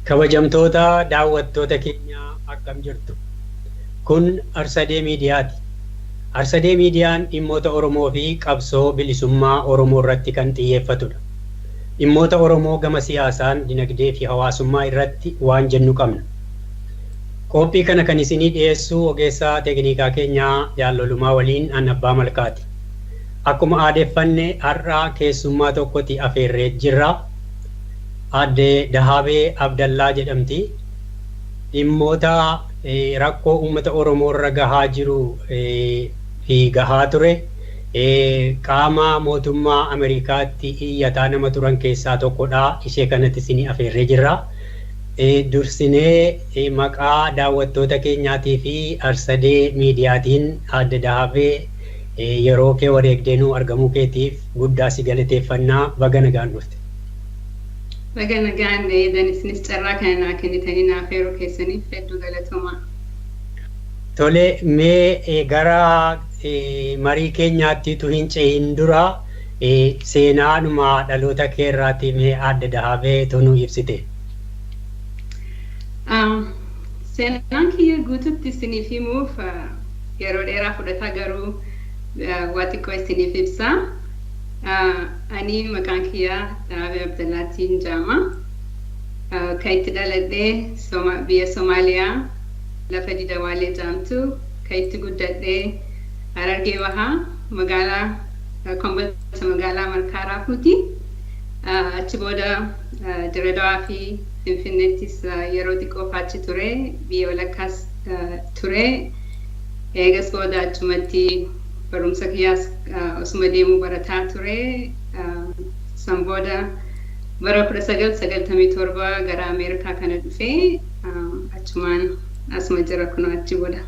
Kabajamtoota daawwattoota keenyaa, akkam jirtu? Kun Arsadee Miidiyaati. Arsadee Miidiyaan dhimmoota Oromoo fi qabsoo bilisummaa Oromoo irratti kan xiyyeeffatudha. Dhimmoota Oromoo gama siyaasaan, dinagdee fi hawaasummaa irratti waan jennu qabna. Qophii kana kan isinii dhiyeessu ogeessaa teeknikaa keenyaa Jaallolumaa waliin an Abbaa Malkaati. Akkuma aadeeffanne, har'aa keessummaa tokkotti afeerree jirra. Aadde Dahaabee Abdallaa jedhamti. Dhimmoota rakkoo uummata Oromoo irra gahaa jiru fi gahaa ture qaama mootummaa Ameerikaatti iyyataa nama turan keessaa tokkodha. Ishee kanatti isinii afeerree jirra. Dursinee maqaa daawwattoota keenyaatii fi Arsadee Miidiyaatiin, Aadde Dahaabee, yeroo kee wareegdee nuu argamuu keetiif guddaa si galateeffannaa. Baga nagaan dhufte. Baga nagaan eedan. Isinis carraa kana naa kennitanii naaf yeroo keessaniif hedduu galatoomaa. Tole, mee gara marii keenyaatti hin cehin dura seenaadhuma dhaloota keerraati mee Aadde Dahaabee tunuu ibsite. Seenaan kiyya guututti isiniif himuuf yeroo dheeraa fudhata, garuu waa xiqqoo isiniif ibsa. Ani maqaan kiyya Dahaabee Abdallaatiin jedhama. Kan itti dhaladhee biyya Somaaliyaa, lafa Didawaalee jedhamtu, kan itti guddadhee Harargee Bahaa, magaalaa Kombolcha, magaalaa Malkaa Raafuuti. Achi booda Diredawaa fi Finfinneettis yeroo xiqqoof achi ture, biyya walakkaas ture. Eegas booda achumatti barumsa kiyyaas osuma deemuu barataa ture. San booda bara 1997 gara Ameerikaa kana dhufee achumaan asuma jira kunoo achi booda.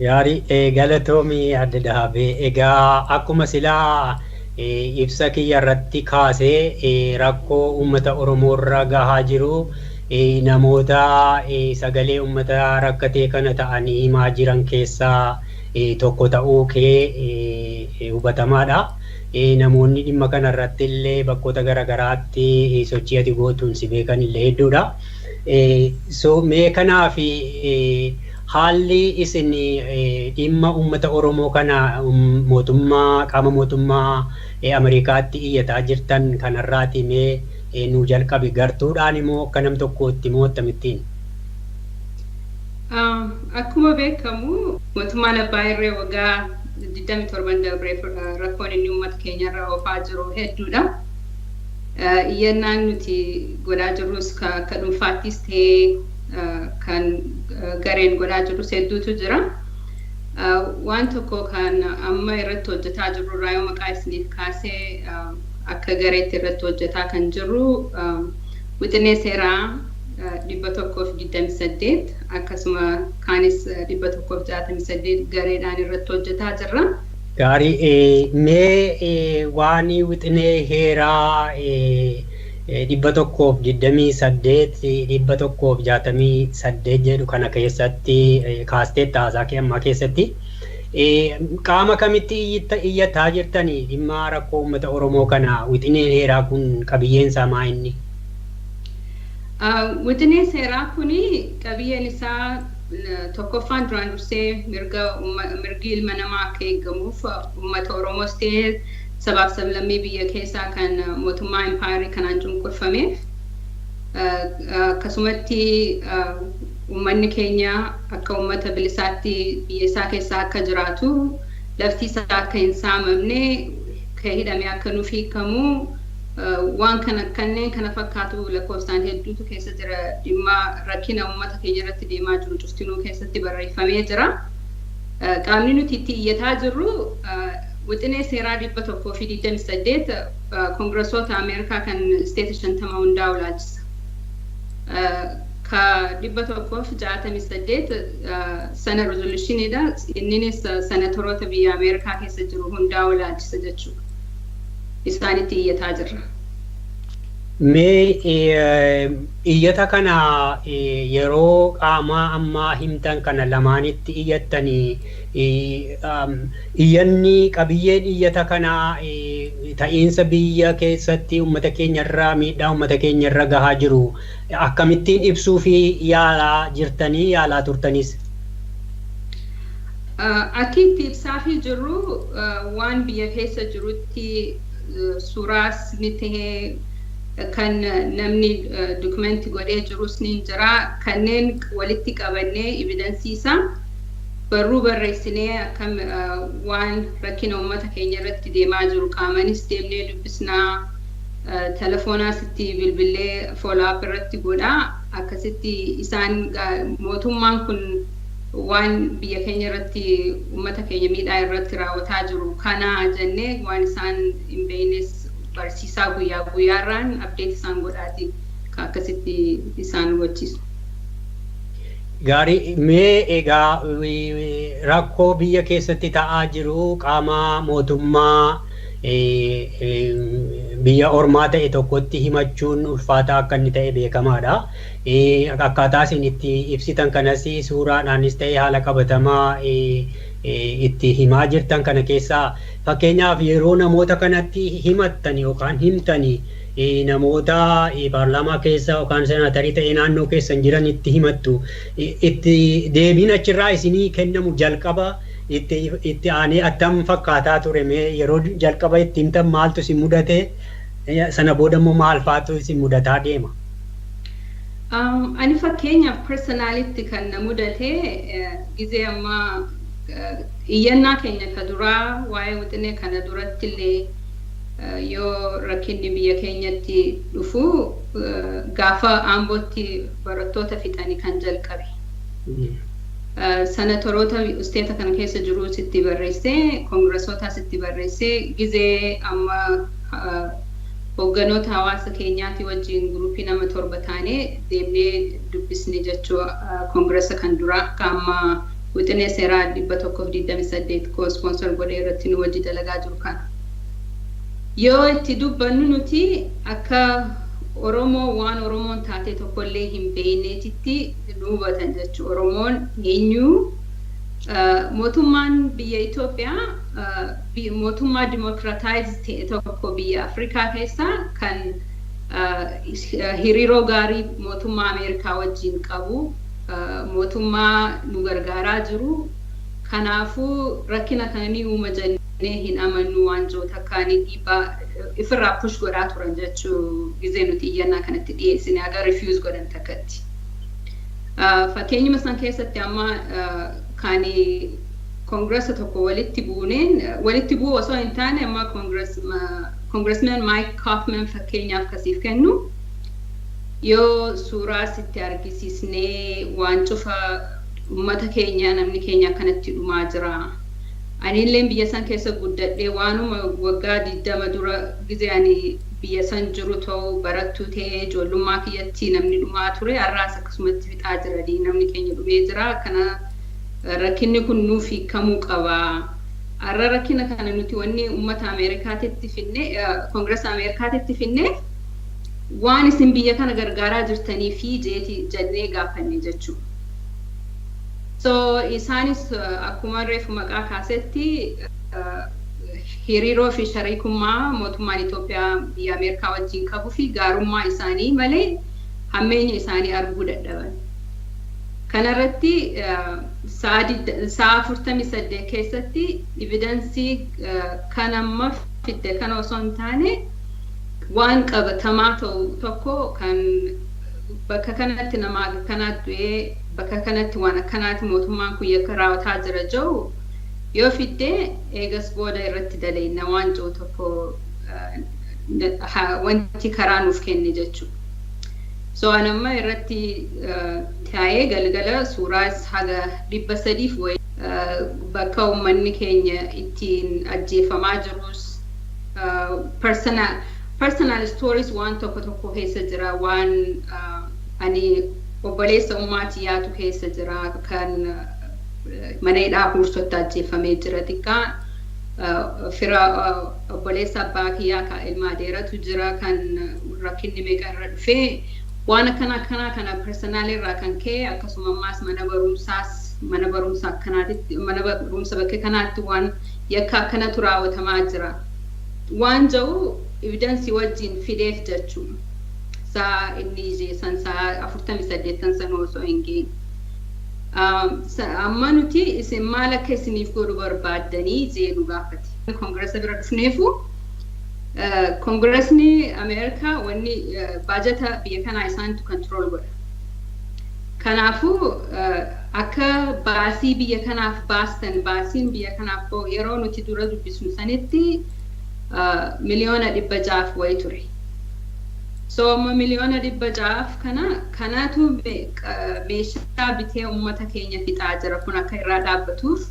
Gaarii, galatoomii Aadde Dahaabee. Egaa akkuma silaa ibsa kiyya irratti kaasee, rakkoo uummata Oromoo irra gahaa jiru namoota sagalee uummata rakkatee kana ta'anii himaa jiran keessaa tokko ta'uu kee hubatamaadha. Namoonni dhimma kana irratti illee bakkoota garaagaraatti sochii ati gootuun si beekan illee hedduudha. So mee kanaaf haalli isin dhimma uummata Oromoo kana mootummaa, qaama mootummaa Ameerikaatti iyyataa jirtan kanarraati mee nu jalqabi. Gartuudhaan immoo akka nam tokkootti moo akkamittiin? Akkuma beekamu, mootummaan Abbaa Irree waggaa 27 dabree rakkoon inni uummata keenyarra oofaa jiru hedduudha. Iyyannaan nuti godhaa jirrus akka dhuunfaattis ta'ee kan gareen godhaa jirrus hedduutu jira. Waan tokko kan amma irratti hojjetaa jirru irraa yoo maqaa isiniif kaasee, akka gareetti irratti hojjetaa kan jirru wixinee seeraa 128, akkasuma kaanis 168 gareedhaan irratti hojjetaa jirra. Gaarii, mee waan wixinee heeraa 128, 168 jedhu kana keessatti kaasteetta haasaa kee ammaa keessatti. Qaama kamitti iyyataa jirtanii dhimma rakkoo uummata Oromoo kana? Wixineen heeraa kun qabiyyeen isaa maa inni? Wixineen seeraa kuni qabiyyeen isaa tokkoffaan duraan dursee mirga mirgi ilma namaa akka eegamuuf, uummata Oromoos ta'ee sabaaf sablammii biyya keessaa kan mootummaa impaayarii kanaan cunqurfameef, akkasumatti uummanni keenya akka uummata bilisaatti biyya isaa keessaa akka jiraatu, lafti isaa akka hin saamamne, kan hidhame akka nuuf hiikamu, waan kana kanneen kana fakkaatu lakkoofsaan hedduutu keessa jira. Dhimma rakkina uummata keenya irratti deemaa jiru cuftinuu keessatti barreeffamee jira. Qaamni nuti itti iyyataa jirru wixinee seeraa 128 koongresoota Ameerikaa kan isteeta 50 hundaa ilaalchisa. Ka 168 sana resolutioniidha. Inninis senatoroota biyya Ameerikaa keessa jiru hundaa ilaalchisa jechuudha. Isaanitti iyyataa jirra. Mee iyyata kana yeroo qaamaa ammaa himtan kana lamaanitti iyyattanii, iyyanni qabiyyeen iyyata kanaa ta'iinsa biyya keessatti uummata keenyarraa, miidhaa uummata keenyarra gahaa jiru akkamittiin ibsuu fi yaalaa jirtanii, yaalaa turtanis? Akki itti ibsaafii jirru, waan biyya keessa jirutti suuraas ni tahee, kan namni document godhee jirus ni jira. Kanneen walitti qabannee, evidence isaa barruu barreessinee, akkam waan rakkina uummata keenya irratti deemaa jiru qaamanis deemnee dubbisnaa, telefoonaas itti bilbilee follow up irratti godhaa. Akkasitti isaan mootummaan kun waan biyya keenya irratti, uummata keenya miidhaa irratti raawwataa jiru kana jennee, waan isaan hin beeknes barsiisaa, guyyaa guyyaarraan update isaan godhaati akkasitti isaan hubachiisu. Gaarii. Mee egaa rakkoo biyya keessatti ta'aa jiru qaama mootummaa biyya ormaa ta'e tokkotti himachuun ulfaataa akka inni ta'e beekamaadha. Akkaataa isin itti ibsitan kanas, suuraadhaanis ta'e haala qabatamaa itti himaa jirtan kana keessaa, fakkeenyaaf yeroo namoota kanatti himattan yookaan himtanii, namoota paarlaamaa keessa yookaan senaatarii ta'e naannoo keessan jiran itti himattu, itti deebiin achirraa isinii kennamu jalqaba itti aanee attam fakkaataa ture? Mee yeroo jalqaba itti himtan maaltu isin mudate? Sana booda immoo maal faatu isin mudataa deema? Ani fakkeenyaaf personally kan na mudate, gizee ammaa iyyannaa keenya ka duraa waa'ee wixinee kana duratti illee, yoo rakkinni biyya keenyatti dhufu, gaafa Aambootti barattoota fixanii kan jalqabe. Senatoroota state kana keessa jiru sitti barreessee, koongirasootaa sitti barreessee, gizee amma hoogganoota hawaasa keenyaati wajjin group nama 7 taanee deemnee dubbisne jechuu, koongirasa kan duraa akka amma wixinee seeraa 128 co-sponsor godhee irratti nu wajji dalagaa jiru kana. Yoo itti dubbannu, nuti akka Oromoo waan Oromoon taate tokkollee hin beekneetitti nu hubatan jechuu. Oromoon eenyu? Mootummaan biyya Itoophiyaa mootummaa democratize ta'e tokko biyya Afrikaa keessaa kan hiriiroo gaarii mootummaa Ameerikaa wajjin qabu, mootummaa nu gargaaraa jiru. Kanaafuu rakkina kana ni uuma jennee hin amannu waan jiru takkaanii dhiibbaa ifirraa push godhaa turan jechuu, gizee nuti iyyannaa kanatti dhiyeessine haga refuse godhan takkatti. Fakkeenyuma san keessatti amma kan koongiresa tokko walitti buuneen, walitti bu'uu osoo hin taane, amma congressman Mike Coffman fakkeenyaaf kasiif kennu, yoo suuraa sitti argisiisnee, waan cufa uummata keenya, namni keenya akkanatti dhumaa jira. Anillee biyya san keessa guddadhee, waanuma waggaa 20 dura gizee ani biyya san jiru ta'u, barattuu ta'ee ijoollummaa kiyyatti namni dhumaa ture, har'aas akkasumatti fixaa jiranii, namni keenya dhumee jira. Kana rakkinni kun nuuf hiikamuu qaba. Har'a rakkina kana nuti wanni uummata Ameerikaatitti finne, koongiresa Ameerikaatitti finne, waan isin biyya kana gargaaraa jirtanii fi jeeti jennee gaafanne jechuudha. So isaanis akkuma reefu maqaa kaasetti, hiriiroo fi shariikummaa mootummaan Itoophiyaa biyya Ameerikaa wajjin qabuu fi gaarummaa isaanii malee hammeenya isaanii arguu dadhaban. Kanarratti sa'a 48 keessatti evidence kan amma fidde kana osoo hin taane, waan qabatamaa ta'u tokko, kan bakka kanatti nama akkanaatti du'ee, bakka kanatti waan akkanaatti mootummaan kun yakka raawwataa jira jiru yoo fidde, eegas booda irratti daleenya waan jiru tokko wanti karaa nuuf kenne jechuudha. So an amma irratti taa'ee galgala suuraas haga 300f wayi bakka uummanni keenya ittiin ajjeefamaa jirus, personal stories waan tokko tokko keessa jira, waan ani obboleessa ummaatii yaatu keessa jira, kan mana hidhaa Huursotti ajjeefamee jira xiqqaa. Fira obboleessa abbaa kiyyaa ka ilma adeeratu jira kan rakkinni meeqa irra dhufee, waan akkana akkanaa kana personal irraa kan ka'e, akkasuma ammaas mana barumsaas, mana barumsa akkanaatitti, mana barumsa bakka kanaatti waan yakka akkanatu raawwatamaa jira. Waan jedhu evidence wajjin fideef jechuudha. Saa inni jeesan saa 48 sana osoo hin geenye. Amma nuti isin maal akka isiniif godhu barbaaddanii jee nu gaafate. Koongirasa bira dhufneefu, koongirasni Ameerikaa wanni baajata biyya kanaa isaantu control godha. Kanaafuu akka baasii biyya kanaaf baastan, baasiin biyya kanaaf ba'u yeroo nuti dura dubbisnu sanitti 600,000,000 wayi ture. So amma 600,000,000 kana kanaatu meeshaa bitee uummata keenya fixaa jira, kun akka irraa dhaabbatuuf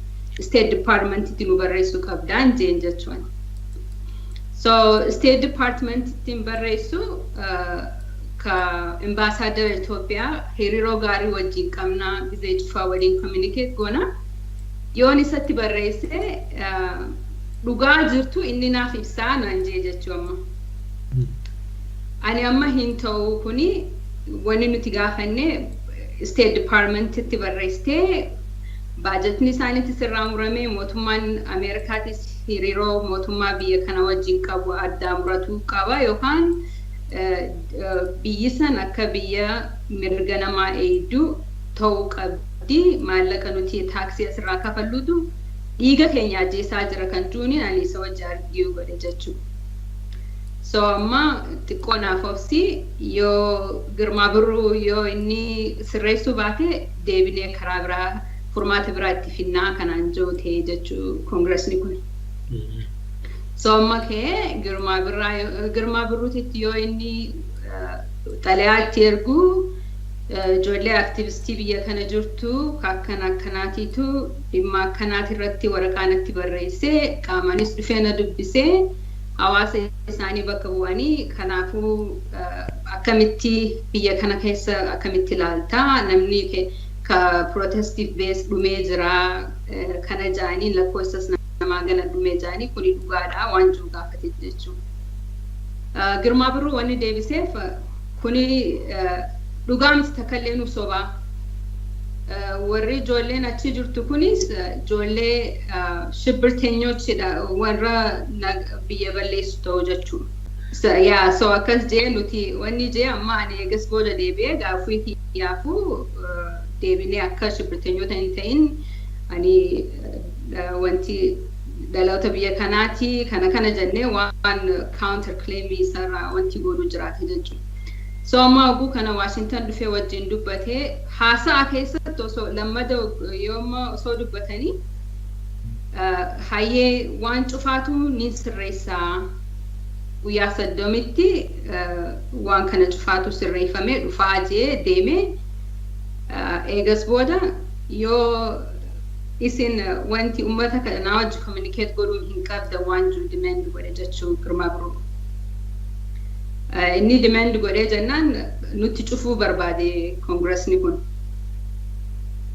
State Departmentitti nu barreessuu qabdaan jeen jechuun. So State Departmentitti barreessu ka ambassador Itoophiyaa hiriiroo gaarii wajjin qabnaa, gizee cufaa waliin communicate goona. Yoon isatti barreesse dhugaa jirtu inni naaf ibsaa naan jee jechuu amma. Ani amma hin ta'u, kuni wanni nuti gaafanne State Departmentitti barreessitee baajatni isaaniitis irraa murame, mootummaan Ameerikaatis hiriiroo mootummaa biyya kana wajjin qabu addaa muratuu qaba, yookaan biyyi san akka biyya mirga namaa eegdu ta'uu qabdi, maallaqa nuti taaksii asirraa kafallutu dhiiga keenya ajjeesaa jira kan juuni ani isa wajji argue godhe jechuudha. So amma xiqqoo naaf obsi, yoo Girmaa Birruu yoo inni sirreessuu baate deebinee karaa biraa furmaata biraa itti finnaa kanaan jiru ta'e jechuu koongiresni kun. So amma ka'ee Girmaa Birraa, Girmaa Birruutitti yoo inni xalayaa itti ergu, ijoollee aktivistii biyya kana jirtu akkana akkanaatiitu dhimma akkanaati irratti waraqaa natti barreessee, qaamaanis dhufee na dubbisee, hawaasa isaanii bakka bu'anii, kanaafuu akkamitti biyya kana keessa akkamitti ilaaltaa, namni ka protestiif bees dhumee jira kana ja'anii, lakkoofsas namaa gana dhumee ja'anii, kuni dhugaadha waan jiru gaafate jechuudha. Girmaa Birruu wanni deebiseef, kuni dhugaa miti, takkallee nu sobaa. Warri ijoolleen achi jirtu kunis ijoollee shibbirteenyochidha, warra biyya balleessu ta'u jechuudha. Yaa, so akkas jee nuti wanni jee amma ani eegas booda deebi'ee gaafii kiyyaafuu deebinee akka shibbirteenyota hin ta'in, ani wanti dhaloota biyya kanaati kana kana jennee waan counter claimii isarraa wanti godhu jiraate jechuudha. So amma oguu kana Washington dhufee wajjin dubbatee, haasa'a keessatti osoo lammada yooma osoo dubbatanii, hayyee waan cufaatu ni sirreessaa, guyyaa 30tti waan kana cufaatu sirreeffamee dhufaa jee deemee, eegas booda yoo isin wanti ummata kanaa wajji communicate godhuu hin qabda waan jiru demand godhe jechuu Girmaa Birruu. Inni demand godhee jennaan nutti cufuu barbaade koongiresni kun.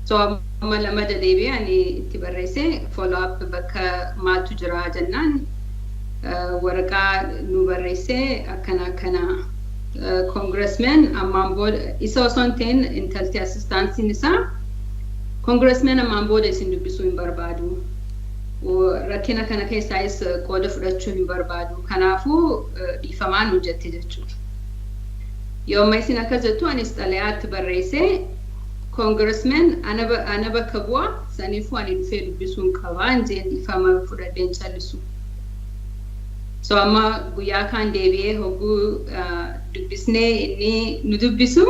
So amma lamada deebi'ee ani itti barreessee follow up bakka maaltu jira jennaan, waraqaa nu barreessee akkana akkana, congressman ammaan booda isa osoo hin ta'in intalti assistantiin isaa, congressman ammaan booda isin dubbisuu hin barbaadu. Rakkina kana keessaayis qooda fudhachuu hin barbaadu. Kanaafuu dhiifamaa nu jette jechuudha. Yoo amma isin akkas jettu, anis xalayaatti barreessee congressman ana bakka bu'a, saniifuu ani dhufee dubbisuun qabaa jeen, dhiifama fudhadheen callisu. So amma guyyaa kaan deebi'ee hogguu dubbisnee inni nu dubbisu,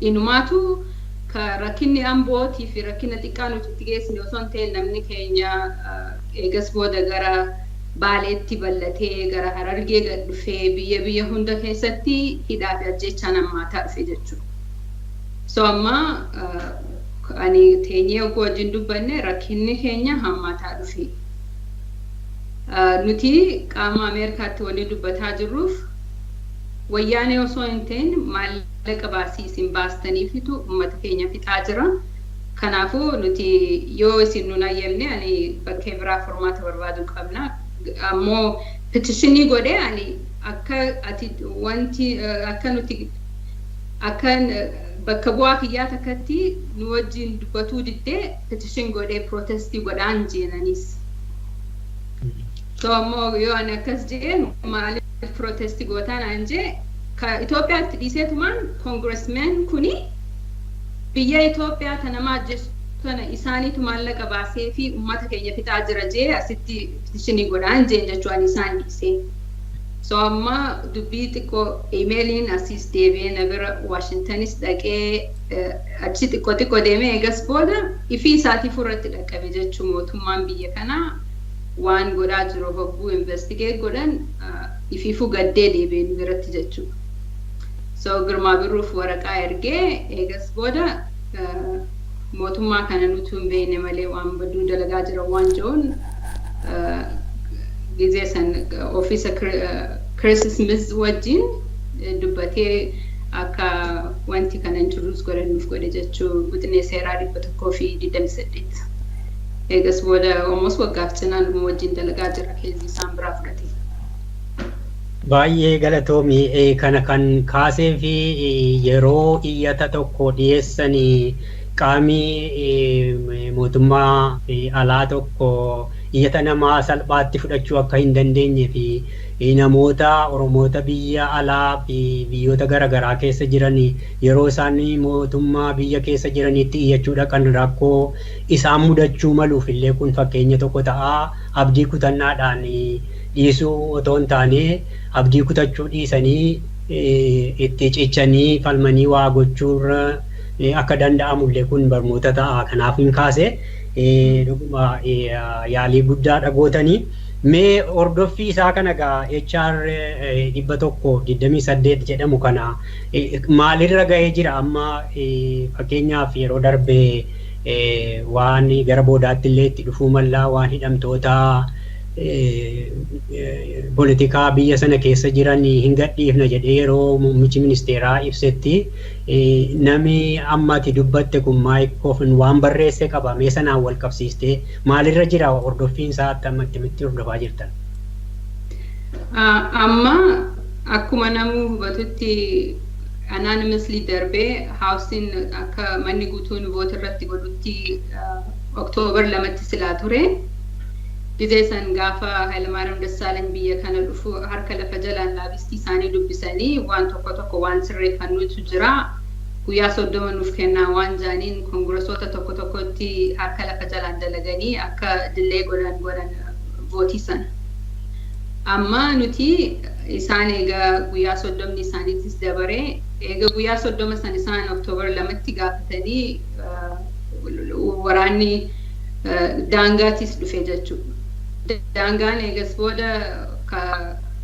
inumaatu ka rakkinni ambootii fi rakkina xiqqaa nuti itti geessine osoo hin ta'in, namni keenya eegas booda gara Baaleetti bal'atee, gara Harargee gad dhufee, biyya biyya hunda keessatti hidhaa fi ajjeechaan hammaataa dhufe jechuudha. So amma ani teenyee hogguu wajjin dubbanne, rakkinni keenya hammaataa dhufe. Nuti qaama Ameerikaatti wanni dubbataa jirruuf wayyaanee osoo hin ta'in maallaqa baasii isin baastaniifitu uummata keenya fixaa jira. Kanaafuu nuti yoo isin nun hayyamne ani bakkee biraa furmaata barbaaduu qabna. Ammoo petition godhee ani akka ati wanti akka nuti akka bakka bu'aa kiyyaa takkatti nu wajjin dubbatuu diddee petition godhee protest godhaan jeenanis. So ammoo yoo ani akkas jeen, maaliif protest gootaan an jee, ka Itoophiyaatti dhiiseetumaan congressman kuni biyya Itoophiyaa ta nama ajjeesu kana isaaniitu maallaqa baasee fi uummata keenya fixaa jira jee asitti petition godhaan jeen jechuun isaan dhiisee. So amma dubbii xiqqoo emailiin asiis deebi'ee na bira Washingtonis dhaqee achi xiqqoo xiqqoo deemee eegas booda ifii isaatii irratti dhaqqabe jechuu. Mootummaan biyya kanaa waan godhaa jiru hogguu investigate godhan ifiifuu gaddee deebi'ee nu biratti jechuudha. So Girmaa Birruuf waraqaa ergee eegas booda mootummaa kana nuti hin beekne malee waan baduu dalagaa jira waan jiruun gizee san ofiisa Chris Smith wajjin dubbatee akka wanti kana introduce godhan nuuf godhe jechuu, wixinee seeraa 128. Eegas booda almost waggaaf cinaa numa wajjin dalagaa jira, case isaan biraa fudhate. Baay'ee galatoomii. Kana kan kaasee fi yeroo iyyata tokko dhiyeessanii qaamni mootummaa alaa tokko iyyata namaa salphaatti fudhachuu akka hin dandeenye fi namoota Oromoota biyya alaa fi biyyoota garaagaraa keessa jiran yeroo isaan mootummaa biyya keessa jiranitti iyyachuu dhaqan rakkoo isaan mudachuu maluuf illee kun fakkeenya tokko ta'a. Abdii kutannaadhaan dhiisuu otoo hin taane, abdii kutachuu dhiisanii itti cichanii falmanii waa gochuurra akka danda'amullee kun barnoota ta'a. Kanaaf hin kaase. Dhuguma yaalii guddaa dhagootanii. Mee hordoffii isaa kana gaa HR 128 jedhamu kana maalirra gahee jira amma? Fakkeenyaaf yeroo darbe waan gara boodaatti illee itti dhufuu mallaa, waan hidhamtoota poolitikaa biyya sana keessa jiran hin gadhiifna jedhee yeroo muummichi ministeeraa ibsetti, nami amma ati dubbatte kun Mike Coffman waan barreesse qaba. Mee sanaan wal qabsiistee maalirra jira hordoffiin isaa? Amma akkamitti hordofaa jirtan? Amma akkuma namuu hubatutti unanimously darbee Houseiin akka manni guutuun vote irratti godhutti October 2tti silaa ture. Gizee san gaafa Hayilamaariyaam Dassaalany biyya kana dhufu harka lafa jalaan lobbyist isaanii dubbisanii waan tokko tokko waan sirreeffannutu jira. Guyyaa 30 nuuf kennaa waan jaaniin congressota tokko tokkotti harka lafa jalaan dalaganii akka dillee godhan godhan vote sana. Amma nuti isaan egaa guyyaa 30ni isaaniitis dabaree, eega guyyaa 30 san isaan October 2tti gaafatanii waraanni daangaatis dhufe jechuudha. Daangaan eegas booda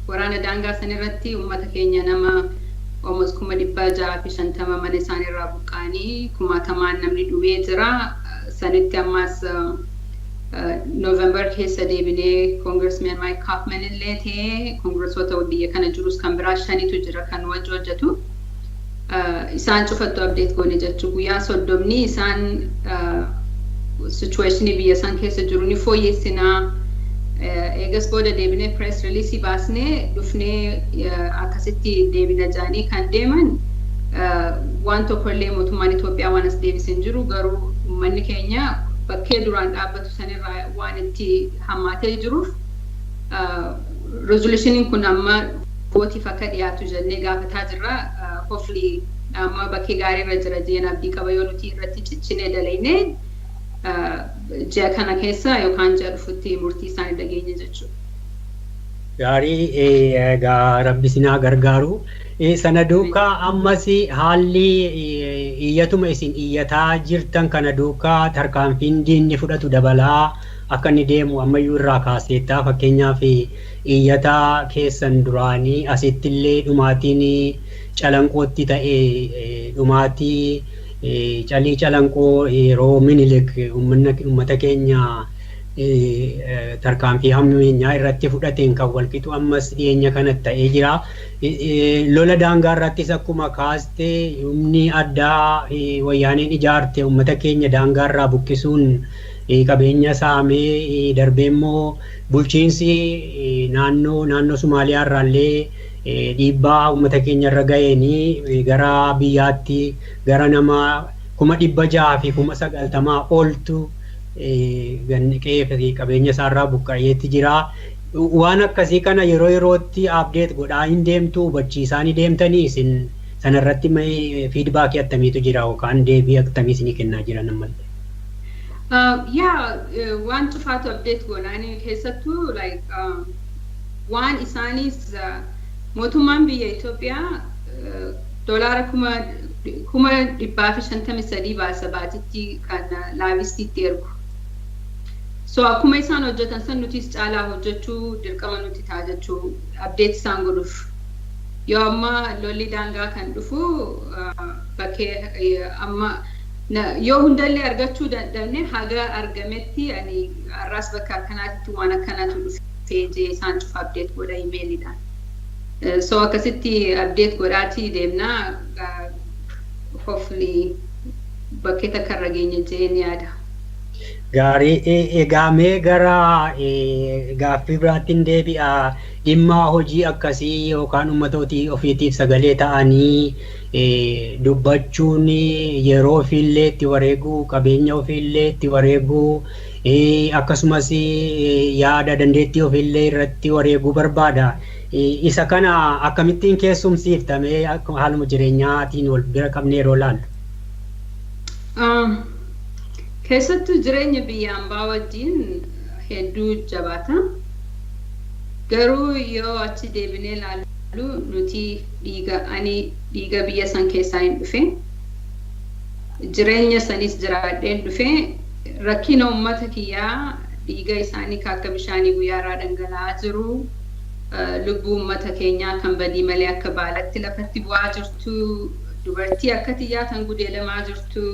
waraana daangaa san irratti uummata keenya nama almost 650,000 mana isaaniirraa buqqa'anii kumaatamaan namni dhumee jira. Sanitti ammas November keessa deebinee Congressman Mike Coffman illee ta'ee congressoota biyya kana jirus kan biraa shanitu jira kan wajji hojjetu. Isaan cufattu update goone jechuu. Guyyaa 30ni isaan situationii biyya isaan keessa jiru ni fooyyessinaa. Eegas booda deebinee press release baasnee dhufnee akkasitti deebina jaanii kan deeman waan tokkollee mootummaan Itoophiyaa waan as deebisee hin jiru. Garuu uummanni keenya bakkee duraan dhaabbatu sanirraa waan itti hammaatee jiruuf resolutioniin kun amma voteiif akka dhiyaatu jennee gaafataa jirra. Hopefully amma bakkee gaariirra jira jeen abdii qaba. Yoo nuti irratti ciccinee dalaynee ji'a kana keessa yookaan ji'a dhufutti murtii isaanii dhageenya jechuudha. Gaarii, egaa rabbi sinaa gargaaru. Sana duukaa ammas haalli iyyatuma isin iyyataa jirtan kana duukaa tarkaanfiin diinni fudhatu dabalaa akka inni deemu ammayyuu irraa kaaseettaa. Fakkeenyaaf iyyataa keessan duraanii asitti illee dhumaatiin Calanqootti ta'e, dhumaatii calii Calanqoo yeroo Minilik uummata keenya tarkaanfii hammeenyaa irratti fudhateen kan walqitu ammas dhiyeenya kana ta'ee jira. Lola daangaa irrattis akkuma kaaste humni addaa wayyaaneen ijaarte uummata keenya daangaa irraa buqqisuun qabeenya saamee darbee immoo bulchiinsi naannoo Somaaliyaa irraallee dhiibbaa uummata keenya irra ga'eenii gara biyyaatti gara nama 690,000 oltu qe'ee qabeenya isaarraa buqqa'eetti jira. Waan akkasii kana yeroo yerootti update godhaa hin deemtu, hubachiisaa ni deemtanii isin sanarratti feedbackii attamiitu jira yookaan deebii akkamii isinii kennaa jiran ammallee? Yaa, waan cufaatu update goonaan, keessattuu like waan isaanis mootummaan biyya Itoophiyaa doolaara 153,000 baasa baatitti kan lobbyistiitti ergu. So akkuma isaan hojjetan san nutis caalaa hojjechuu dirqama nuti ta'a jechuu update isaan godhuuf. Yoo amma lolli daangaa kan dhufu bakkee amma yoo hundallee argachuu dandabne, haga argametti ani har'aas bakka akkanaatti waan akkanaatu dhufee jee isaan cufa update godha emailiidhaan. So akkasitti update godhaatii deemnaa, hopefully bakkee takka irra geenya jeen yaada. Gaarii, egaa mee gara gaaffii biraatti deebi'a. Dhimma hojii akkasii yookaan uummata ofiitiif sagalee ta'anii dubbachuun yeroo ofiillee itti wareeguu, qabeenya ofiillee itti wareeguu, akkasumas yaada dandeettii ofiillee irratti wareeguu barbaada. Isa kana akkamittiin keessumsiiftamee haaluma jireenyaatiin wal bira qabnee yeroo laallu? Keessattuu jireenya biyya ambaa wajjin hedduu jabaata. Garuu yoo achi deebinee ilaallu, nuti dhiiga, ani dhiiga biyya san keessaa hin dhufe. Jireenya sanis jiraadheen dhufe. Rakkina uummata kiyyaa, dhiiga isaanii akka bishaanii guyyaarraa dhangala'aa jiru. Lubbuu uummata keenyaa kan badii malee akka baalatti lafatti bu'aa jirtu. Dubartii akka tiyyaa tan gudeelamaa jirtu.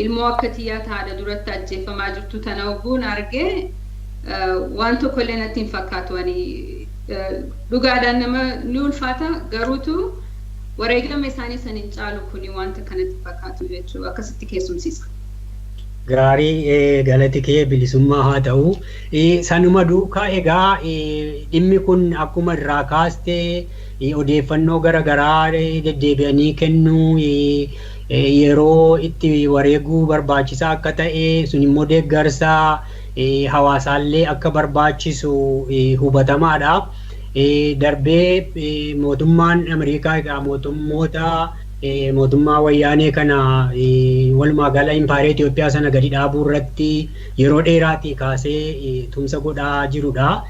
Ilmoo akka tiyyaa haadha duratti ajjeefamaa jirtu tana ogguun argee waan tokkollee natti hin fakkaatu. Ani dhugaadhaan nama ni ulfaata, garuutu wareegama isaanii san hin caalu kuni wanta kanatti fakkaatu jechuu akkasitti keessumsiisa. Gaarii, galati kee bilisummaa haa ta'u. Sanuma duukaa egaa dhimmi kun akkuma irraa kaaste odeeffannoo garaagaraa deddeebi'anii kennuu, yeroo itti wareeguu barbaachisaa akka ta'e, sun immoo deeggarsa hawaasaallee akka barbaachisu hubatamaadha. Darbee mootummaan Ameerikaa egaa mootummoota mootummaa wayyaanee kana, walumaa gala impaayera Itoophiyaa sana gadi dhaabuu irratti yeroo dheeraatii kaasee tumsa godhaa jirudha.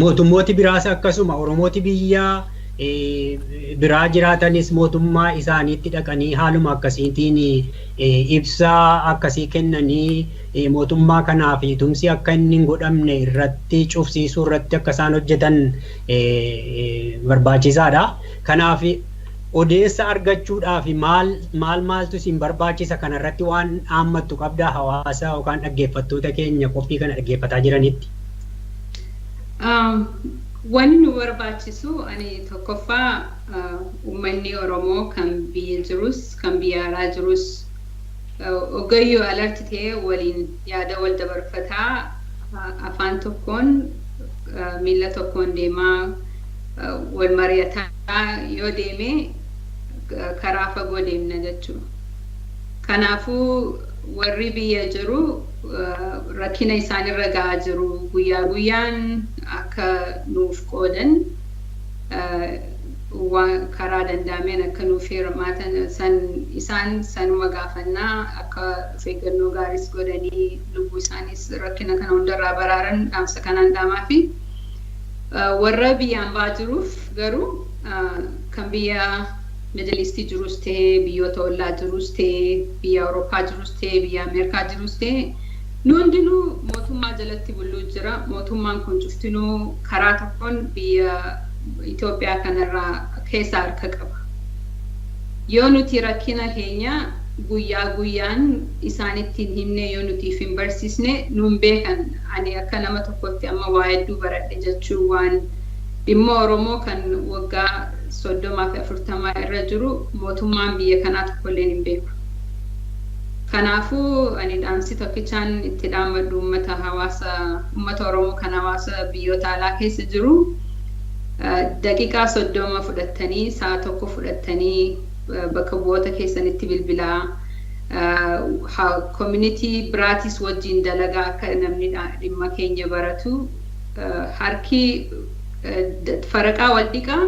Mootummooti biraas akkasuma Oromooti biyya biraa jiraatanis mootummaa isaaniitti dhaqanii haaluma akkasiitiin ibsa akkasii kennanii mootummaa kanaaf tumsi akka inni hin godhamne irratti cufsiisuu irratti akka isaan hojjetan barbaachisaadha. Kanaaf odeessa argachuudhaaf maal maal maaltu isin barbaachisa? Kanarratti waan dhaammattu qabdaa hawaasa yookaan dhaggeeffattoota keenya qophii kana dhaggeeffataa jiranitti? Wanni nu barbaachisu ani tokkoffaa uummanni Oromoo kan biyya jirus kan biyya alaa jirus ogayyoo alert ta'ee waliin yaada wal dabarfataa, afaan tokkoon miila tokkoon deemaa wal mari'ataa yoo deeme karaa fagoo deemna jechuudha. Kanaafuu warri biyya jiru rakkina isaanirra gahaa jiru guyyaa guyyaan akka nuuf qoodan, karaa danda'ameen akka nuuf hirmaatan san isaan sanuma gaafannaa, akka of eeggannoo gaariis godhanii lubbuu isaanis rakkina kana hundarraa baraaran dhaamsa kanaan dhaamaa fi warra biyya ambaa jiruuf garuu, kan biyya Middle East jirus ta'ee, biyyoota ollaa jirus ta'ee, biyya Awurooppaa jirus ta'ee, biyya Ameerikaa jirus ta'ee, nu hundinuu mootummaa jalatti bulluu jira. Mootummaan kun cuftinuu karaa tokkoon biyya Itoophiyaa kanarraa keessa harka qaba. Yoo nuti rakkina keenya Guyyaa guyyaan isaanitti hin himne, yoo nuti hin barsiisne nuun beekan. Ani akka nama tokkotti amma waa hedduu baradhe jechuu, waan dhimma Oromoo kan waggaa 30 fi 40 irra jiru mootummaan biyya kanaa tokkollee hin beeku. Kanaafuu ani dhaamsi tokkichaan itti dhaammadhu uummata, hawaasa uummata Oromoo kan hawaasa biyyoota alaa keessa jiru, daqiiqaa 30 fudhattanii, sa'a tokko fudhattanii bakka bu'oota keessanitti bilbilaa, community biraatis wajjin dalagaa, akka namni dhimma keenya baratu. Harki faraqaa wal dhiqaa,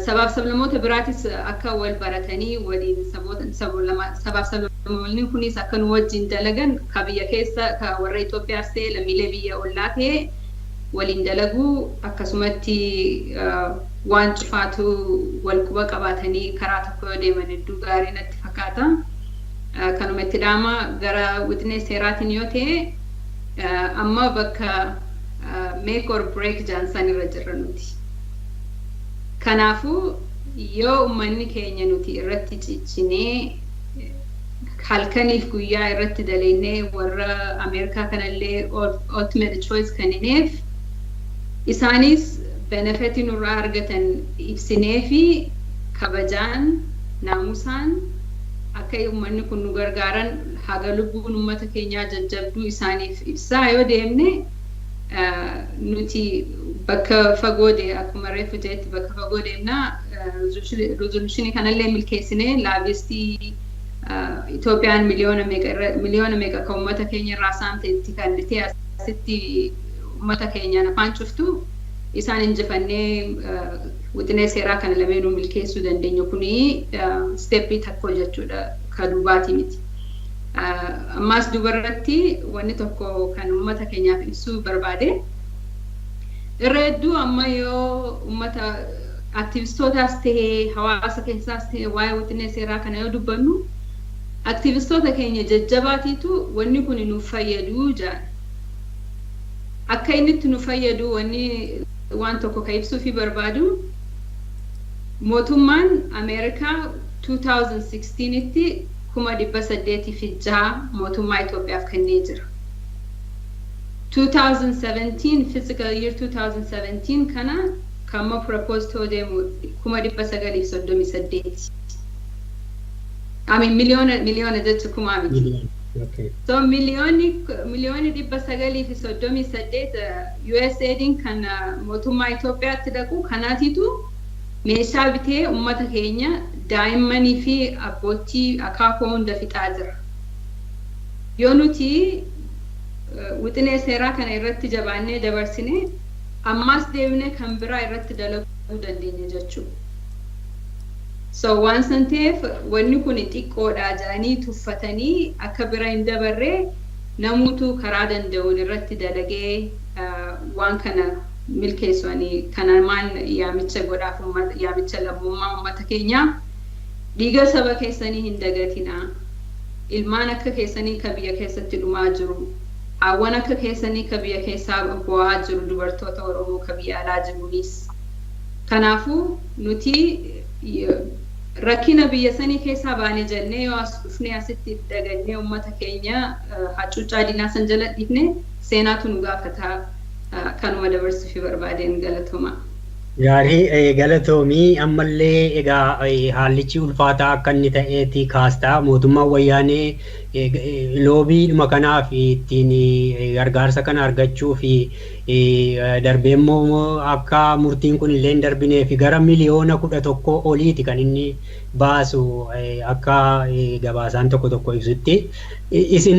sabaaf sablammoota biraatis akka wal baratanii waliin sabaaf sablammoonni kunis akka nu wajjin dalagan, ka biyya keessa, ka warra Itoophiyaas ta'e lammiilee biyya ollaa ta'e waliin dalaguu, akkasumatti waan cufaatu wal quba qabaatanii karaa tokko yoo deeman hedduu gaarii natti fakkaata. Kanuma itti dhaama. Gara wixinee seeraatiin yoo ta'e, amma bakka make or break jaansan irra jirra nuti. Kanaafuu yoo uummanni keenya nuti irratti ciccinee, halkaniif guyyaa irratti dalaynee, warra Ameerikaa kanallee ultimate choice kennineef, isaanis benefit nurraa argatan ibsinee fi kabajaan naamusaan akka uummanni kun nu gargaaran, haga lubbuun uummata keenyaa jajjabduu isaaniif ibsaa yoo deemne, nuti bakka fagoo dee akkuma reefu jeetti bakka fagoo deemnaa. Resolution kanallee milkeessinee, lobbyist Itoophiyaan miliyoona meeqa kan uummata keenya irraa saamte itti kennitee asitti uummata keenyaan afaan cuftu isaan injifannee wixinee seeraa kana lameenuu milkeessuu dandeenya. Kuni step tokko jechuudha, ka duubaatii miti. Ammaas dubarratti wanni tokko kan uummata keenyaaf ibsuu barbaade, irra hedduu amma yoo uummata aktivistootaas tahee hawaasa keessaas tahee waa'ee wixinee seeraa kana yoo dubbannu, aktivistoota keenya jajjabaatiitu wanni kun nuuf fayyaduu jedhan. Akka inni itti nu fayyadu wanni waan tokko ka ibsuufi barbaadu, mootummaan Ameerikaa 2016tti 806,000 mootummaa Itoophiyaaf kennee jira. 2017, fiscal year 2017 kana kamma propose ta'uu deemu 938,000. I mean, miliyoona jecha, kumaa miti. So 938,000,000 USAIDin kan mootummaa Itoophiyaatti dhaqu kanaatitu meeshaa bitee uummata keenya daa'immanii fi abbootii akaakuu hunda fixaa jira. Yoo nuti wixinee seeraa kana irratti jabaannee dabarsine, ammaas deebinee kan biraa irratti dalaguu dandeenya jechuudha. So waan san ta'eef wanni kun xiqqoodha jedhanii tuffatanii akka bira hin dabarree, namuutu karaa danda'uun irratti dalagee waan kana milkeessu. Ani kana maan yaamicha godhaaf, yaamicha lammummaa uummata keenyaa: dhiiga saba keessanii hin dagatinaa. Ilmaan akka keessanii ka biyya keessatti dhumaa jiru. Haawwan akka keessanii ka biyya keessaa bu'aa jiru, dubartoota Oromoo ka biyya alaa jiruunis. Kanaafuu nuti rakkina biyya sanii keessaa baane jennee yoo as dhufnee asitti dagannee uummata keenya hacuuccaa diinaa san jala dhiifne, seenaatu nu gaafataa. Kanuma dabarsuuf barbaadeen. Galatooma. Gaarii, galatoomii. Ammallee egaa haallichi ulfaataa akka inni ta'eeti kaastaa. Mootummaan wayyaanee lobbyidhuma kanaaf ittiin gargaarsa kana argachuu fi darbee immoo akka murtiin kun illee hin darbinee fi gara miliyoona 11 oliiti kan inni baasu akka gabaasaan tokko tokko ibsutti. Isin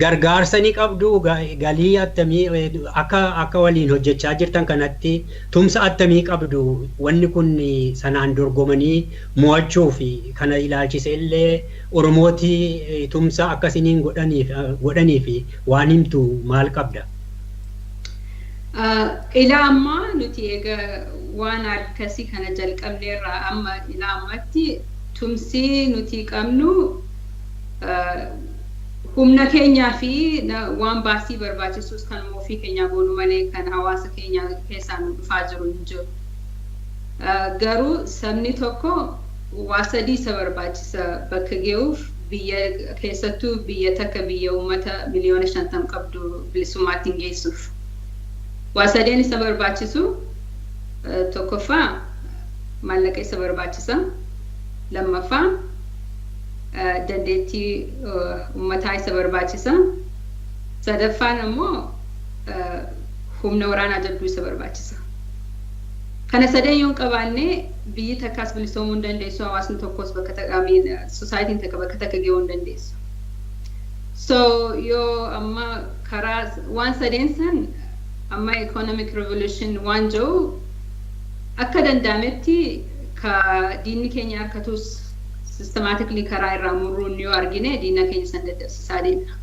gargaarsa ni qabdu? Galii attamii, akka waliin hojjechaa jirtan kanatti tumsa attamii qabdu? Wanni kun sanaan dorgomanii mo'achuu fi kana ilaalchise illee Oromooti tumsa akkasiniin godhanii fi waan himtu maal qabda? Ilaa ammaa nuti egaa waan akkasii kana jalqabneerraa amma ilaa ammatti tumsi nuti qabnu humna keenyaa fi waan baasii barbaachisus kanuma ofii keenyaa goonu malee kan hawaasa keenya keessaa nu dhufaa jiru hin jiru. Garuu sabni tokko Waa sadii isa barbaachisa bakka ga'uuf, biyya keessattuu biyya takka, biyya uummata 50 miliyoona qabdu bilisummaatti hin geessuuf. Waa sadeen isa barbaachisu: tokkoffaa maallaqa isa barbaachisa. Lammaffaa dandeettii uummataa isa barbaachisa. Sadaffaan ammoo humna waraanaa jabduu isa barbaachisa. Kana sadeen yoo hin qabaanne biyyi takkaas bilisoomuu hin dandeessu, hawaasni tokkos bakka takka, societyn takka bakka takka gahuu hin dandeessu. So yoo amma karaa waan sadeen san, amma economic revolution waan jiru, akka danda'ametti ka diinni keenya harkatus systematically karaa irraa murruun yoo argine, diina keenya san dadhabsiisaa deemna.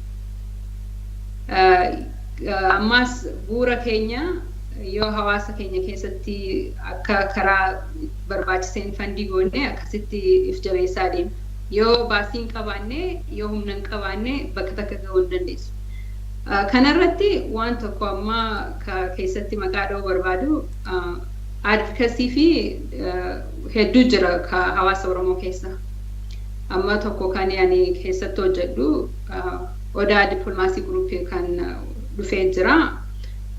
Ammas bu'uura keenya yoo hawaasa keenya keessatti akka karaa barbaachiseen fund goone, akkasitti if jabeessaa deemna. Yoo baasii hin qabaanne, yoo humna hin qabaanne, bakka takka gahuu hin dandeessu. Kanarratti waan tokko amma keessatti maqaa dha'uu barbaadu, advocacy fi hedduu jira ka hawaasa Oromoo keessa. Amma tokko kan ani keessatti hojjedhu, Odaa Diplomacy Group kan dhufee jira.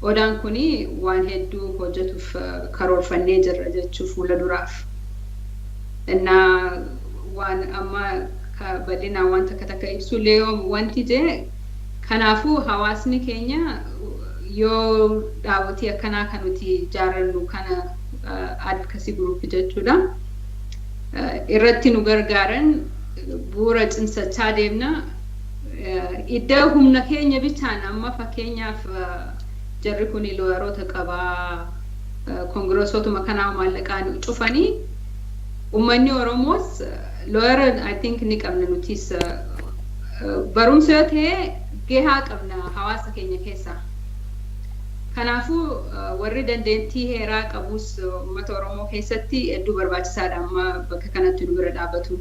Odaan kuni waan hedduu hojjetuuf karoorfannee jirra jechuu fuula duraaf. Innaa waan amma bal'inaan waan takka takka ibsullee wanti jee, kanaafuu hawaasni keenya yoo dhaabotii akkanaa kan nuti ijaarannu kana, advocacy group jechuudha, irratti nu gargaaran, bu'uura cimsachaa deemna. Iddoo humna keenya bichaan, amma fakkeenyaaf jarri kun lawyeroota qabaa, congressotuma kanaa maallaqaan cufanii, uummanni Oromoos lawyer I think ni qabna, nutis barumsa yoo ta'e gahaa qabna hawaasa keenya keessaa. Kanaafuu warri dandeettii heeraa qabus uummata Oromoo keessatti hedduu barbaachisaadha amma bakka kanatti nu bira dhaabbatu.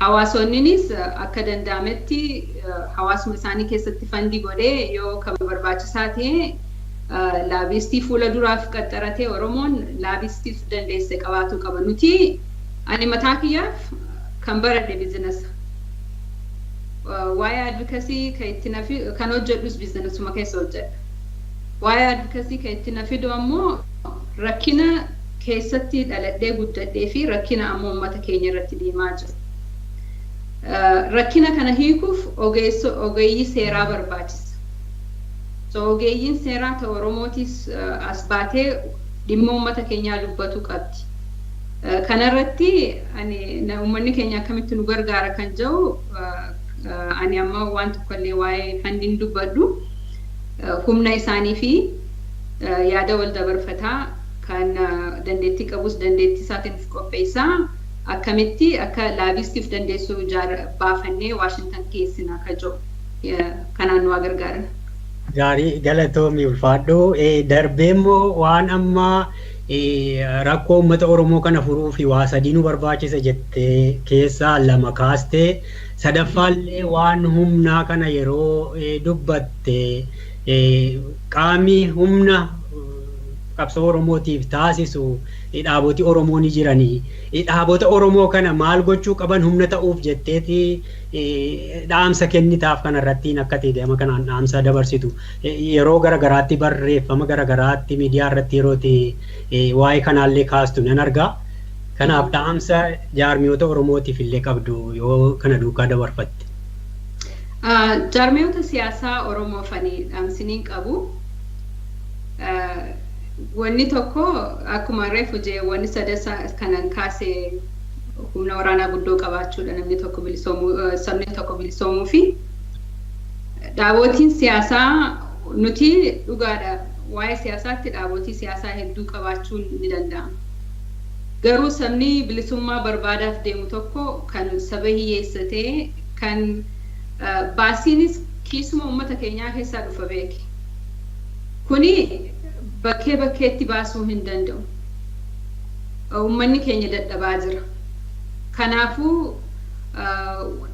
Hawaasonninis akka danda'ametti hawaasuma isaanii keessatti fund godhee, yoo kan barbaachisaa ta'e lobbyist fuula duraaf qaxxaratee, Oromoon lobbyist dandeesse qabaatu qaba. Nuti, ani mataa kiyyaaf kan baradhe business. Waa'ee advocacy kan itti nafi kan hojjedhus businessuma keessa hojjedha. Waa'ee advocacy kan itti na fidu ammoo rakkina keessatti dhaladhee guddadhee fi rakkina ammoo uummata keenya irratti deemaa jiru. Rakkina kana hiikuuf ogeeyyii seeraa barbaachisa. So ogeeyyiin seeraa ta'e Oromootis as baatee dhimma uummata keenyaa dubbatu qabdi. Kanarratti ani uummanni keenya akkamitti nu gargaara kan jedhu, ani amma waan tokkollee waa'ee fundiin dubbadhu, humna isaanii fi yaada wal dabarfataa, kan dandeettii qabus dandeettii isaatiin of qopheessaa, akkamitti akka lobbyistiif dandeessuu baafannee Waashintan geessina akka jiru kanaan nu gargaaran. Gaarii, galatoomi, ulfaadhu. Darbee immoo waan amma rakkoo uummata Oromoo kana furuu fi waa sadii nu barbaachisa jettee keessaa lama kaastee, sadaffaallee waan humnaa kana yeroo dubbatte, qaamni humna qabsoo Oromootiif taasisu dhaaboti Oromoo ni jiranii. Dhaabota Oromoo kana maal gochuu qaban humna ta'uuf jetteeti dhaamsa kennitaaf kanarrattiin akka ta'e gama kanaan dhaamsa dabarsitu. Yeroo garagaraatti barreeffama garagaraatti miidiyaa irratti yeroo waa'ee kanaallee kaastu nan argaa. Kanaaf dhaamsa jaarmiyoota Oromootiif illee qabdu yoo kana duukaa dabarfatte. Jaarmiyoota siyaasaa Oromoof ani dhaamsiniin qabu. Wanni tokko, akkuma reefu jee, wanni sadasa kanan kaase humna waraanaa guddoo qabaachuudha namni tokko bilisoomuu, sabni tokko bilisoomuu fi dhaabotiin siyaasaa nuti dhugaadha, waa'ee siyaasaatti dhaabotii siyaasaa hedduu qabaachuun ni danda'ama. Garuu sabni bilisummaa barbaadaaf deemu tokko kan saba hiyyeessatee, kan baasiinis kiisuma uummata keenyaa keessaa dhufa beeke. Kuni bakkee bakkeetti baasuu hin danda'u. Uummanni keenya dadhabaa jira. Kanaafuu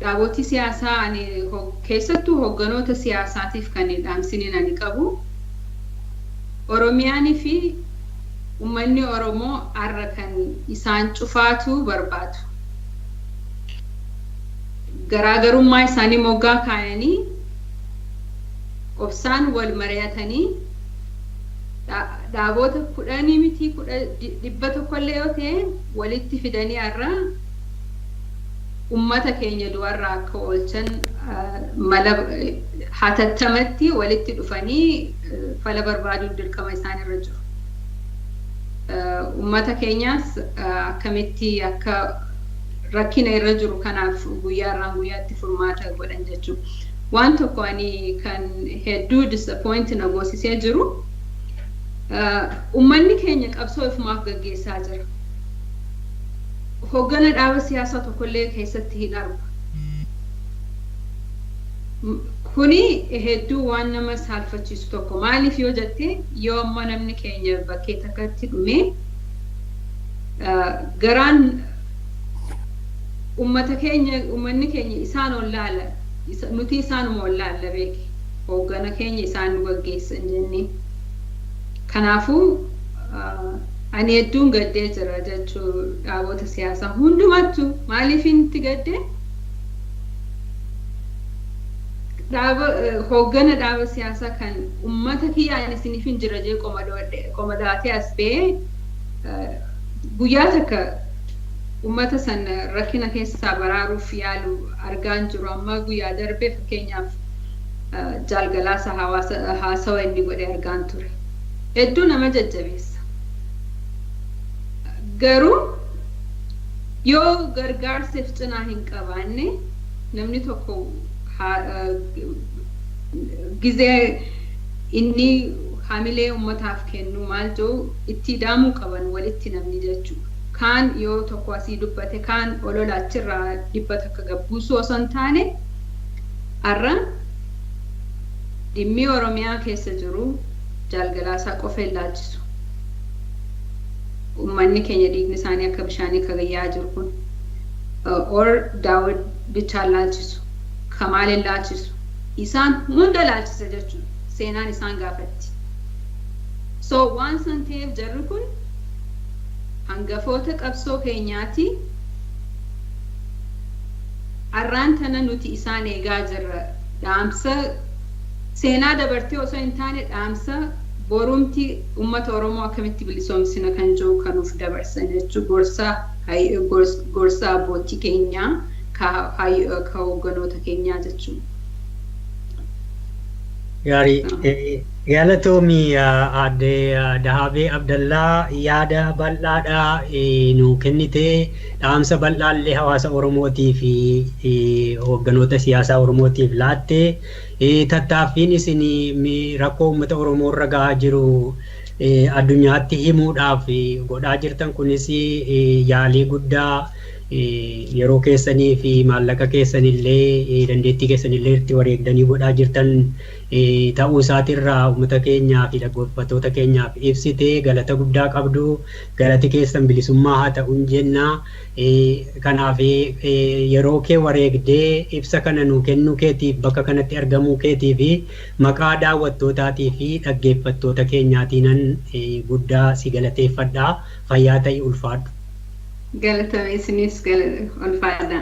dhaabotii siyaasaa, ani keessattuu hogganoota siyaasaatiif kan dhaamsiniin ani qabu, Oromiyaanii fi Uummanni Oromoo har'a kan isaan cufaatu barbaadu. Garaagarummaa isaanii moggaa kaayanii obsaan wal mari'atanii dhaaboota 10 miti 100 illee yoo ta'e walitti fidanii har'a uummata keenya du'arraa akka oolchan mala hatattamatti walitti dhufanii fala barbaaduun dirqama isaan irra jiru. Uummata keenyaas akkamitti akka rakkina irra jiru kanaaf guyyaarraan guyyaatti furmaata godhan jechuudha. Waan tokko ani kan hedduu disappoint na goosisee jiru, uummanni keenya qabsoo ifumaaf gaggeessaa jira. Hoggana dhaaba siyaasaa tokkollee keessatti hin argu. Kuni hedduu waan nama saalfachiisu tokko. Maaliif yoo jette, yoo amma namni keenya bakkee takkatti dhume, garaan uummata keenya, uummanni keenya isaan wallaala, nuti isaanuma wallaalla beeke, hoggana keenya isaan nu gaggeessan jennee. Kanaafuu ani hedduun gaddee jira jechuu dhaabota siyaasaa hundumattuu. Maaliif itti gaddee? Dhaaba hoggana dhaaba siyaasaa kan uummata kiyyaan isiniif hin jira jee qoma daatee as ba'ee guyyaa takka uummata san rakkina keessaa baraaruuf yaalu argaan jiru. Amma guyyaa darbe fakkeenyaaf Jaalgalaasa haasawa inni godhe argaan ture. Hedduu nama jajjabeessa. Garuu yoo gargaarsaaf cinaa hin qabaanne, namni tokko gizee inni hamilee uummataaf kennu maal jiru itti daamuu qaban walitti namni jechuudha. Kaan yoo tokko asii dubbate, kaan olola achirraa 100 gabbuusuu osoo hin taane, har'a dhimmi Oromiyaa keessa jiru Jaalgalaasaa qofa hin laalchisu. Uummanni keenya dhiigni isaanii akka bishaanii kagayyaa jiru kun or Daawud bichaan laalchisu, Kamaal hin laalchisu. Isaan hunda laalchisa jechuudha. Seenaan isaan gaafatti. So waan san ta'eef jarri kun hangafoota qabsoo keenyaati. Arraan tana nuti isaan eegaa jirra. Dhaamsa seenaa dabartee osoo hin taane, dhaamsa borumti uummata Oromoo akkamitti bilisoomsina kan jiru kanuuf dabarsan jechuu, gorsa abbootii keenyaa ka hoogganoota keenyaa jechuudha. Gaarii. Galatoomii, aadde Dahabee Abdallaa, yaada bal'aadhaa nu kennitee, dhaamsa bal'aallee hawaasa Oromootii fi hoogganoota siyaasaa Oromootiif laattee, tattaaffiin isin rakkoo uummata Oromoo irra gahaa jiru addunyaatti himuudhaaf godhaa jirtan kunis yaalii guddaa yeroo keessanii fi maallaqa keessanillee dandeettii keessanillee itti wareegdanii godhaa jirtan ta'uu isaatirraa uummata keenyaa fi dhaggeeffattoota keenyaaf ibsitee galata guddaa qabdu. Galati keessan bilisummaa haa ta'uun jenna. Kanaaf yeroo kee wareegdee ibsa kana nuu kennuu keetiif, bakka kanatti argamuu keetii fi maqaa daawwattootaatii fi dhaggeeffattoota keenyaatiinan guddaa si galateeffadha. Fayyaa ta'i, ulfaadhu. Galatame, isinis ulfaadha.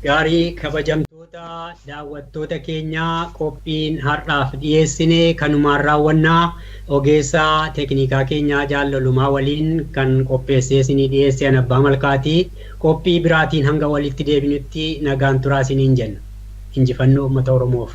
Gaarii, kabajamtoota daawwattoota keenyaa, qophiin har'aaf dhiyeessine kanumaan raawwannaa. Ogeessaa teeknikaa keenyaa Jaallolumaa waliin kan qopheessee isinii dhiyeesse an Abbaa Malkaatii. Qophii biraatiin hanga walitti deebinutti nagaan turaa isiniin jenna. Injifannoo uummata Oromoof.